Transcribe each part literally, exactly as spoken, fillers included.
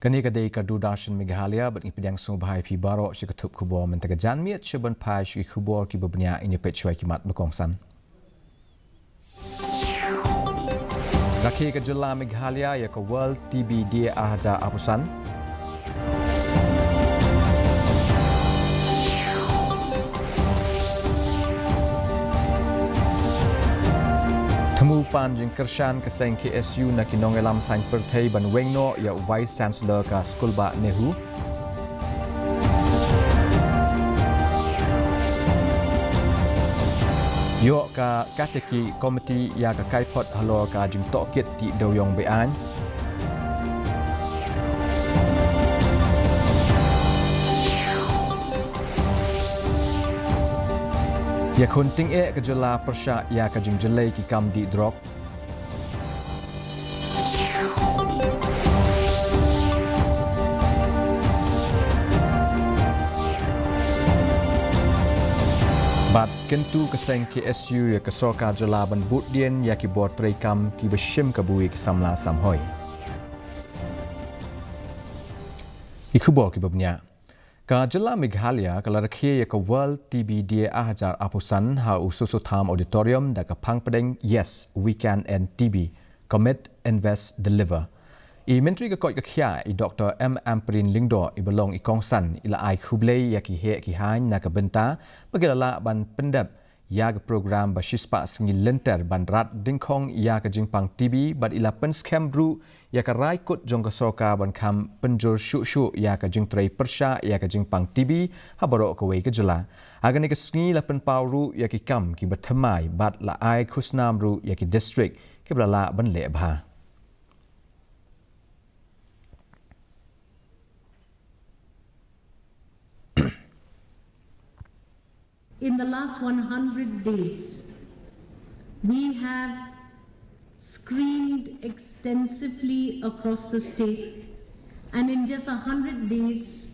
Kane ka dei ka Doordarshan Meghalaya, bad ngi pdiang sngewbha ïa phi baroh sha ka thup khubor mynta ka janmiet. Sha ban phai sha ki khubor kiba bniah, ngin ïa peit shuwa ki mat ba kongsan. Rakhe ka jylla Meghalaya ïa ka World T B Day ar hajar arphew san. Thmu pan jingkyrshan ka seng K S U na ki nongïalam saiñ pyrthei ban weng noh ïa u Vice Chancellor ka Skulbah NEHU. Ïoh ka Katiki Committee ïa ka kaiphod halor ka jingtohkit tih dewïong be-aiñ. Ïakhun tyngeh ka jylla pyrshah ïa ka jingjyllei ki kam dih drok. Bad kyntu ka seng K S U ïa ka sorkar jylla ban bud dien ïa ki bor treikam kiba shim kabu ïa ki samla samhoi. Ki khubor kiba bniah. Ka jylla Meghalaya ka la rakhe ïa ka World T B Day ar hajar arphew san ha u Soso Tham Auditorium da ka phang pdeng Yes, We Can End T B, Commit, Invest, Deliver. I Myntri ka koit ka khiah, i Doctor M Ampareen Lyngdoh, iba long i kongsan, i la ai khublei ïa ki heh ki haiñ na ka bynta ba ki la lah ban pyndep ïa ka program ba shispah sngi lynter ban rat dyngkhong ïa ka jingpang T B, bad i la pynskhem ruh ïa ka rai kut jong ka sorkar ban kham pynjur shuh shuh ïa ka jingtrei pyrshah ïa ka jingpang T B ha baroh kawei ka jylla. Ha kane ka sngi la pynpaw ruh ïa ki kam kiba thymmai bad la ai khusnam ruh ïa ki district kiba la lah ban leh bha. In the last one hundred days, we have screened extensively across the state, and in just a hundred days,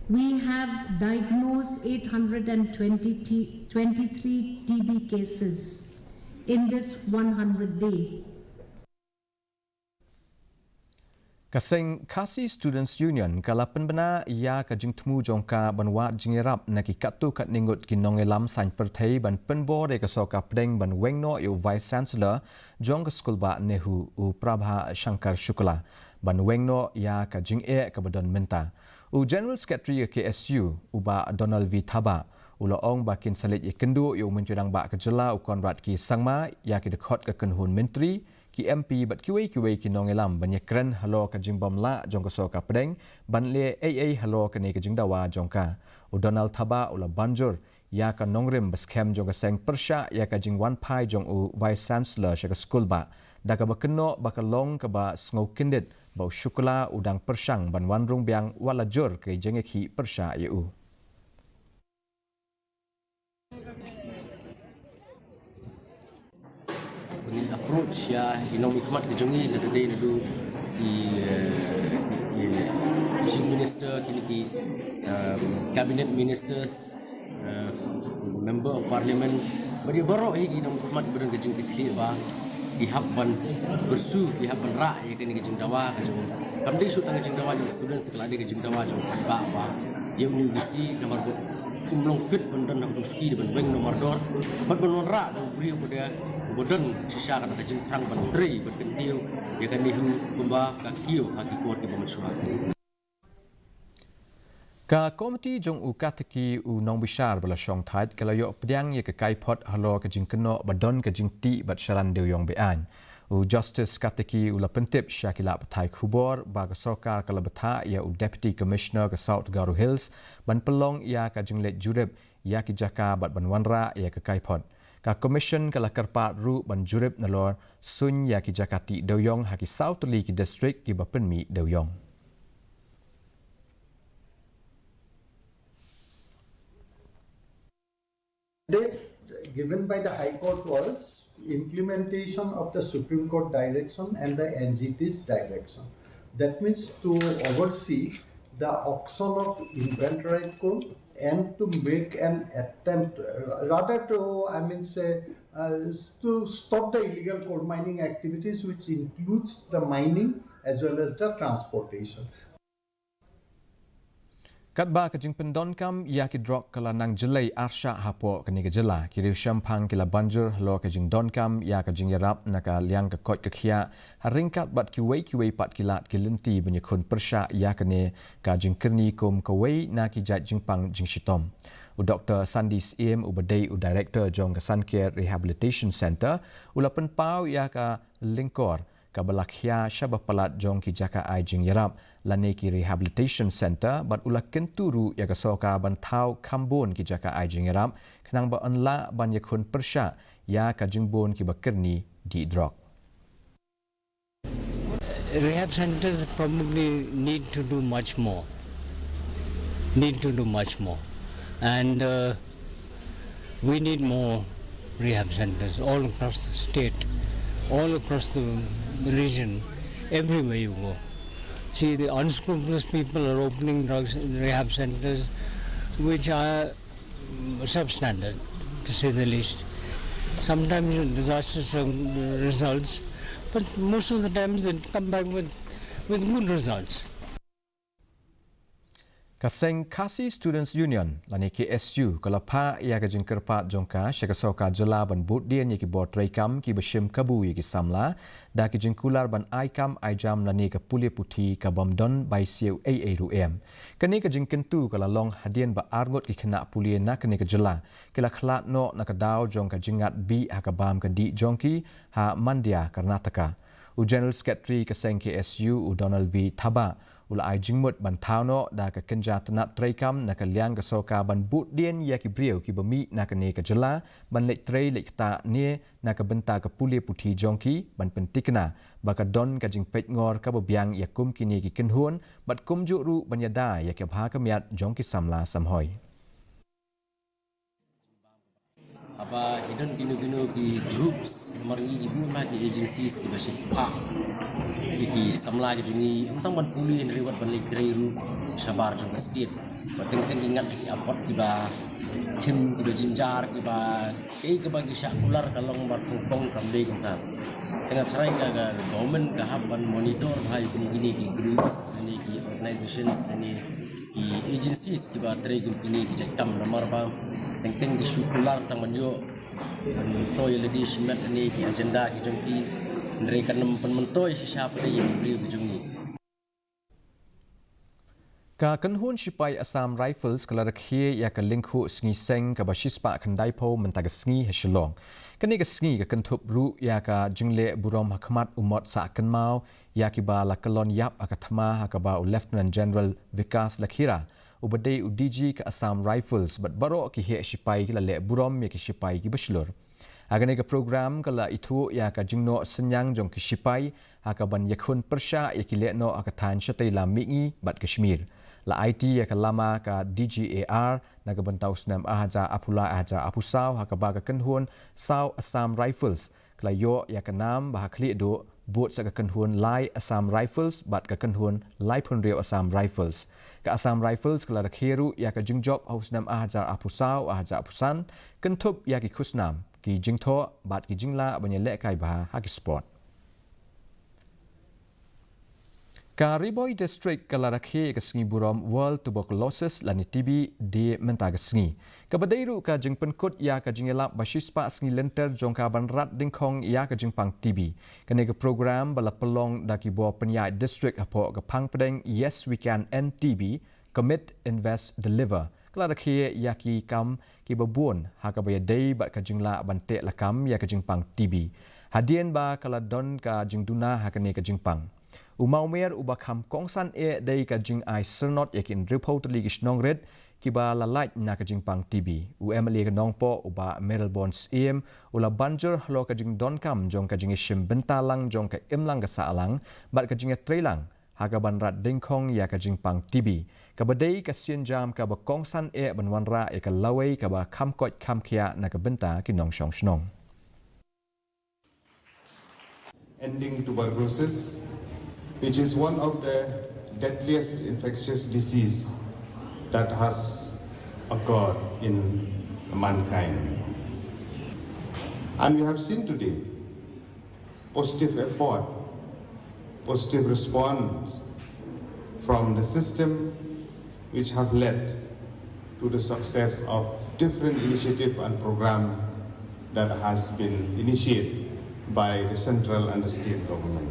we have diagnosed eight hundred and twenty, twenty-three T B cases in this one hundred day. Ka seng Khasi Students Union ka la pynbna ïa ka jingthmu jong ka ban wad jingïarap na ki katto katne ngut ki nongïalam saiñ pyrthei ban pynbor ïa ka sorkar pdeng ban weng noh ïa u Vice Chancellor jong ka Skulbah NEHU, u Prabha Shankar Shukla, ban weng noh ïa ka jingeh kaba don mynta. U General Secretary ka K S U, u Bah Donald V Thabah, u la ong ba kin sa leit ïakynduh ïa u Myntri Rangbah ka jylla, u Conrad K Sangma, ïa ki dkhot ka kynhun myntri, ki M P bad kiwei kiwei ki nongïalam ban ïakren halor ka jingbym lah jong ka sorkar pdeng ban leh ei ei halor kane ka jingdawa jong ka. U Donald Thabah u la ban jur ïa ka nongrim ba skhem jong ka seng pyrshah ïa ka jingwan phai jong u Vice Chancellor sha ka Skulbah, da kaba kynnoh ba ka long kaba sngewkyndit ba u Shukla u dang pyrshang ban wan rung biang wat la jur ka jingïakhih pyrshah ïa u. Ngi approach ïa i nongmihkhmat ka jong ngi, lada dei naduh i, eh, i, i Chief Minister, kine ki, um, Cabinet Ministers, eh, Member of Parliament, bad ïa baroh hi ki nongmihkhmat ba don ka jingkitkhlieh ba ki hap ban pursue, ki hap ban rah ïa kane ka jingdawa ka jong, kam dei shuh tang ka jingdawa jong students, ka la dei ka jingdawa jong paidbah ba ïa une u V C namar ba um long fit ban don ha ka jong suki da ban weng noh mardor bad ban wanrah da u briew uba dei, uba don shisha kata ka jingthrang ban trei ban kyntiew ïa ka NEHU kumba ka kiew ha ki por kiba mynshuwa. Ka komiti jong u Katiki u Nongbishar ba la shong thait ka la ïoh pdiang ïa ka kaiphod halor ka jingkynnoh ba don ka jingtih bad shalan dewïong be-aiñ. U Justice Katiki u la pyntip sha ki lad pathai khubor ba ka sorkar ka la bthah ïa u Deputy Commissioner ka South Garo Hills ban pynlong ïa ka jingleit jurip ïa ki jaka bad ban wanrah ïa ka kaiphod. Ka Commission ka la kyrpad ruh ban jurip nalor suiñ ïa ki jaka tih dewïong ha ki saw tylli ki district kiba pynmih dewïong. Date given by the High Court was implementation of the Supreme Court direction and the N G T's direction. That means to oversee the auction of inventory coal and to make an attempt, uh, rather to, I mean, say, uh, to stop the illegal coal mining activities, which includes the mining as well as the transportation. Katba ka jingpyndonkam ïa ki drok ka la nang jlei arshah hapoh kane ka jylla, ki riew shemphang ki la ban jur halor ka jingdonkam ïa ka jingïarap na ka liang ka koit ka khiah, ha ryngkat bad kiwei kiwei pat ki lad ki lynti ban ïakhun pyrshah ïa kane ka jingkyrni kum kawei na ki jait jingpang jingshitom. U Doktor Sandy Syiem, uba dei u Director jong ka Sankya Rehabilitation Centre, u la pynpaw ïa ka lyngkor kaba la khia shaba palat jong ki jaka ai jingïarap lane ki rehabilitation centre, bad u la kyntu ruh ïa ka sorkar ban thaw kham bun ki jaka ai jingïarap, khnang ba yn lah ban ïakhun pyrshah ïa ka jingbun kiba kyrni dih drok. Rehab centers probably need to do much more. Need to do much more. And uh, we need more rehab centers all across the state, all across the region, everywhere you go. See, the unscrupulous people are opening drugs rehab centers, which are substandard, to say the least. Sometimes disastrous results, but most of the times they come back with, with good results. Ka seng Khasi Students Union lane K S U ka la phah ïa ka jingkyrpad jong ka sha ka sorkar jylla ban bud dien ïa ki bor treikam kiba shim kabu ïa ki samla da ki jingkular ban ai kam ai jam lane ka pule puthi kabym don bai siew ei ei ruh em. Kane ka jingkyntu ka la long hadien ba arngut ki khynnah pule na kane ka jylla ki la khlad noh na ka daw jong ka jingngat bih ha ka bam ka dih jong ki ha Mandya, Karnataka. U General Secretary ka seng K S U, u Donald V Thabah, u la ai jingmut ban thaw noh da ka kynja tnat treikam na ka liang ka sorkar ban bud dien ïa ki briew kiba mih na kane ka jylla ban leit trei leit ktah ne na ka bynta ka pule puthi jong ki, ban pyntikna ba ka don ka jingpeitngor kaba biang ïa kum kine ki kynhun, bad kumjuh ruh ban ïada ïa ka bha ka miat jong ki samla samhoi. Haba ki don kino kino ki groups, namar ngi ki bun ma ki agencies kiba shim phah ïa ki samla ki jong ngi, ym tang ban pule hynrei wat ban leit trei ruh shabar jong ka state. Ba teng teng ki ngat ki apot kiba khim, kiba jynjar, kiba kaei kaba ki shah kular ka long ba ka kong kam dei kumta. Te nga tharai ka, ka government ka hap ban monitor bha ïa kine ki groups, kine ki organizations, kine ki agencies kiba trei kum kine ki jait kam, namar ba teng teng ki shu kular tang ban ïoh pynmyntoi ïa lade shimet, kine ki agenda ki jong ki, hynrei kan ym pynmyntoi shisha pat ïa ki briew ki jong ngi. Ka kynhun shipai Assam Rifles ka la rakhe ïa ka lyngkhuh sngi seng kaba shispah khyndaiphew mynta ka sngi ha Shillong. Kane ka sngi ka kynthup ruh ïa ka jingleh burom ha khmat u mot sah kynmaw ïa kiba la kyllon ïap ha ka thma ha kaba u Lieutenant General Vikas Lakhera, uba dei u D G ka Assam Rifles, bad baroh ki heh shipai ki la leh burom ïa ki shipai kiba shlur. Ha kane ka program ka la ithuh ïa ka jingnoh synñiang jong ki shipai ha kaban ïakhun pyrshah ïa ki lehnoh ha ka thaiñ shatei lam mihngi bad Kashmir. La aiti ïa ka lama ka D G A R na ka bynta u snem arhajar arphew lai arhajar arphew saw, ha kaba ka kynhun saw Assam Rifles ka la ïoh ïa ka nam ba ha khlieh duh bud sa ka kynhun lai Assam Rifles bad ka kynhun laiphew hynriew Assam Rifles. Ka Assam Rifles ka la rakhe ruh ïa ka jingjop ha u snem arhajar arphew saw arhajar arphew san, kynthup ïa ki khusnam, ki jingthoh bad ki jinglah ban ïalehkai bha ha ki sport. Ka Ri Bhoi District ka la rakhe ïa ka sngi burom World Tuberculosis lane T B Day mynta ka sngi, kaba dei ruh ka jingpynkut ïa ka jingïalap ba shispah sngi lynter jong ka ban rat dyngkhong ïa ka jingpang T B. Kane ka program ba la pynlong da ki bor pynïaid district hapoh ka phang pdeng Yes We Can End T B, Commit, Invest, Deliver, ka la rakhe ïa ki kam kiba bun ha kaba ïadei bad ka jinglah ban teh lakam ïa ka jingpang T B, hadien ba ka la don ka jingduna ha kane ka jingpang. U mawmer uba kham kongsan eh dei ka jingai syrnod ïa ki hynriewphew tylli ki shnong rit kiba la lait na ka jingpang T B. U M L A ka Nongpoh, u Bah Mayralborn Syiem, u la ban jur halor ka jingdonkam jong ka jingïashim bynta lang jong ka imlang ka sahlang bad ka jingïatreilang ha kaban rat dyngkhong ïa ka jingpang T B, kaba dei ka sienjam kaba kongsan eh ban wanrah ïa ka lawei kaba kham koit kham khiah na ka bynta ki nongshong shnong. Ending tuberculosis, which is one of the deadliest infectious disease that has occurred in mankind. And we have seen today positive effort positive response from the system, which have led to the success of different initiative and program that has been initiated by the central and the state government.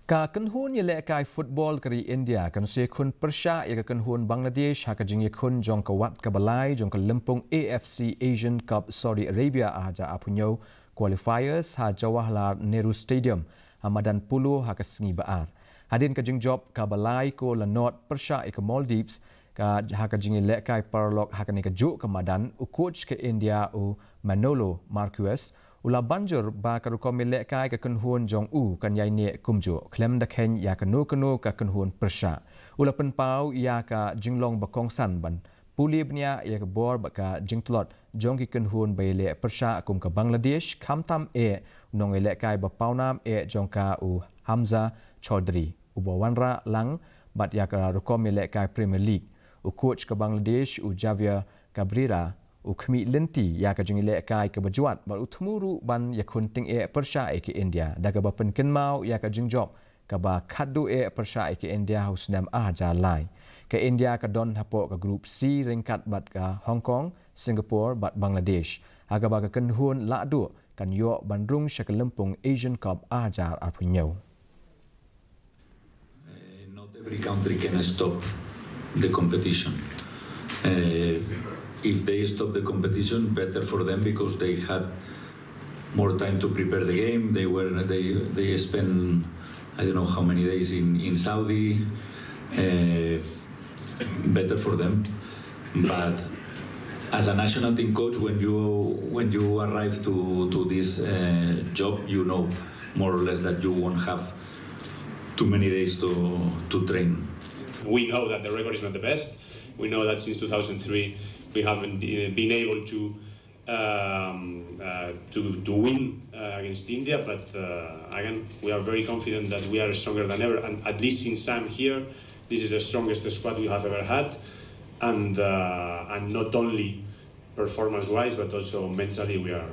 Ka kynhun ïalehkai football ka ri India kan sa ïakhun pyrshah ïa ka kynhun Bangladesh ha ka jingïakhun jong ka wat kaba lai jong ka lympung A F C Asian Cup Saudi Arabia arhajar arphew hynñiew qualifiers ha Jawaharlal Nehru Stadium ha madan polo ha ka sngi ba ar. Hadien ka jingjop kaba lai ko la nod pyrshah ïa ka Maldives, ka ha ka jingïalehkai paralok ha kane kajuh ka madan, u coach ka India u Manolo Marquez u la ban jur ba ka rukom ïalehkai ka kynhun jong u kan ïaineh kumjuh khlem da kheiñ ïa kano kano ka kynhun pyrshah. U la pynpaw ïa ka jinglong ba kongsan ban pule bniah ïa ka bor bad ka jingtlot jong ki kynhun ba ïaleh pyrshah kum ka Bangladesh, khamtam eh u nongïalehkai ba pawnam eh jong ka u Hamza Chaudhry, uba wanrah lang bad ïa ka rukom ïalehkai Premier League. U coach ka Bangladesh u Javier Cabrera u khmih lynti ïa ka jingïalehkai kaba jwat bad u thmu ruh ban ïakhun tyngeh pyrshah ïa ka India, da kaba pynkynmaw ïa ka jingjop kaba khatduh eh pyrshah ïa ka India ha u snem arhajar lai. Ka India ka don hapoh ka Group C ryngkat bad ka Hong Kong, Singapore bad Bangladesh, ha kaba ka kynhun lahduh kan ïoh ban rung sha ka lympung Asian Cup arhajar arphew hynñiew. Uh, not every country can stop the competition. Uh, if they stop the competition, better for them because they had more time to prepare the game. They were they they spent I don't know how many days in in Saudi. Uh, better for them, but as a national team coach, when you when you arrive to to this uh, job, you know more or less that you won't have too many days to to train. We know that the record is not the best. We know that since two thousand three we haven't uh, been able to um, uh, to, to win uh, against India, but uh, again, we are very confident that we are stronger than ever, and at least since I'm here, this is the strongest squad we have ever had, and uh, and not only performance-wise, but also mentally we are.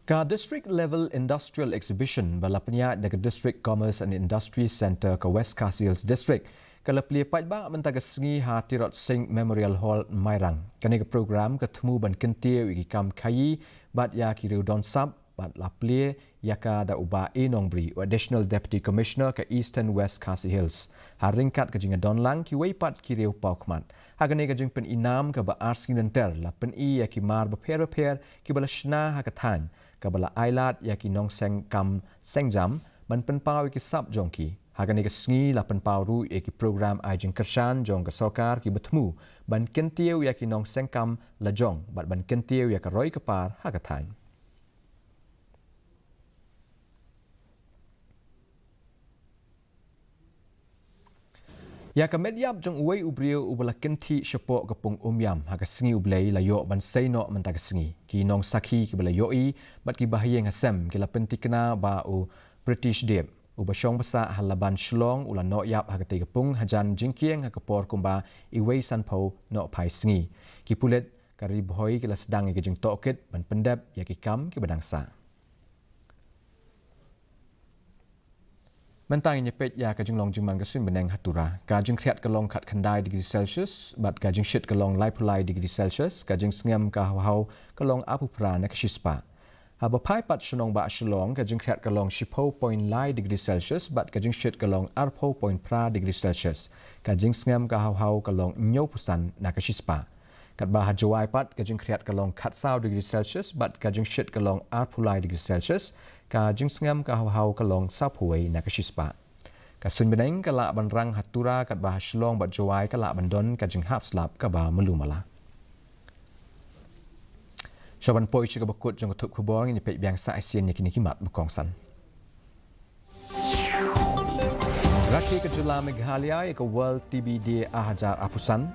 Ka District Level Industrial Exhibition ba la pynïaid da ka District Commerce and Industry Centre ka West Khasi Hills District ka la plie paidbah mynta ka sngi ha Tirot Sing Memorial Hall, Mairang. Kane ka program ka thmu ban kyntiew ïa ki kam khaïi bad ïa ki riew don sap bad la plie ïa ka da u Bah A Nongbri, u Additional Deputy Commissioner ka Eastern West Khasi Hills, ha ryngkat ka jingïadonlang kiwei pat ki riew paw khmat. Ha kane ka jingpyni nam kaba arsngi lynter la pyni ïa ki mar bapher bapher kiba la shna ha ka thaiñ, kaba la ailad ïa ki nongseng kam sengjam ban pynpaw ïa ki sap jong ki. Ha kane ka sngi la pynpaw ruh ïa ki program ai jingkyrshan jong ka sorkar kiba thmu ban kyntiew ïa ki nongseng kam lajong bad ban kyntiew ïa ka roi ka par ha ka thaiñ. Ïa ka met ïap jong uwei u briew uba la kynthih shapoh ka pung Umïam ha ka sngi U Blei la ïoh ban sei noh mynta ka sngi. Ki nongsakhi kiba la ïohi bad ki bahaïing hasem ki la pynthikna ba u Pritish Deb, uba shong basa ha Laban, Shillong, u la noh ïap ha katei ka pung hajan jingkieng ha ka por kumba iwei sanphew nohphai sngi. Ki pulit ka Ri Bhoi ki la sdang ïa ka jingtohkit ban pyndep ïa ki kam kiba dang sah. Mynta ngin ïa peit ïa ka jinglong jingman ka suiñ bneng ha Tura. Ka jingkhriat ka long khatkhyndai degree Celsius bad ka jingshit ka long laiphew lai degree Celsius, ka jingsngem ka haw haw ka long arphew phra na ka shispah. Haba phai pat sha nongbah Shillong, ka jingkhriat ka long shiphew point lai degree Celsius bad ka jingshit ka long arphew point phra degree Celsius. Ka jingsngem ka haw haw ka long hynñiewphew san na ka shispah. Katba ha Jowai pat ka jingkhriat ka long khatsaw degree Celsius bad ka jingshit ka long arphew lai degree Celsius, ka jingsngem ka haw haw ka long sawphew wei na ka shispah. Ka suiñ bneng ka lah ban rang ha Tura katba ha Shillong bad Jowai ka lah ban don ka jinghap slap kaba malu mala. Shuwa ban poi sha kaba kut jong ka thup khubor, ngin ïa peit biang sa shisien ïa kine ki mat ba kongsan. Rakhe ka jylla Meghalaya ïa ka World T B Day arhajar arphew san.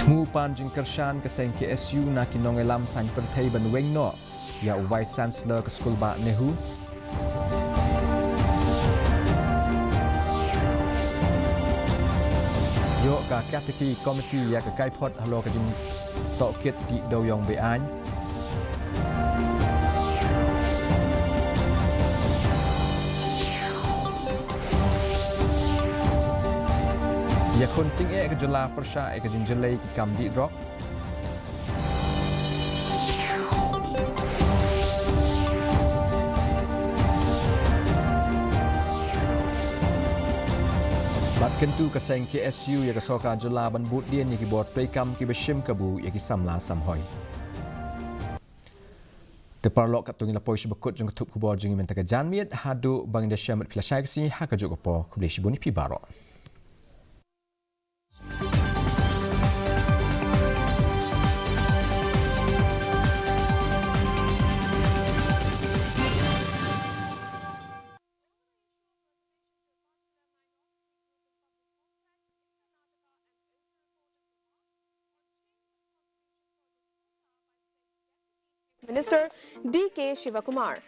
Thmu pan jingkyrshan ka seng K S U na ki nongïalam saiñ pyrthei ban weng noh ïa u Vice Chancellor ka Skulbah Nehu. Ïoh ka Kataki Committee ïa ka kaiphod halor ka jingtohkit dih dewiong be-aiñ. Ïakhun tyngeh ka jylla pyrshah ïa ka jingjyllei ki kam dih drok. Bad kyntu ka seng K S U ïa ka sorkar jylla ban bud dien ïa ki bor treikam kiba shim kabu ïa ki samla samhoi. Te paralok, katto ngi la poi sha ba kut jong ka thup khubor jong ngi mynta ka janmiet. Haduh ba ngin da shem bad phi lashai ka sngi ha kajuh ka por, khublei shibun ïa phi baroh. Minister D K Shivakumar.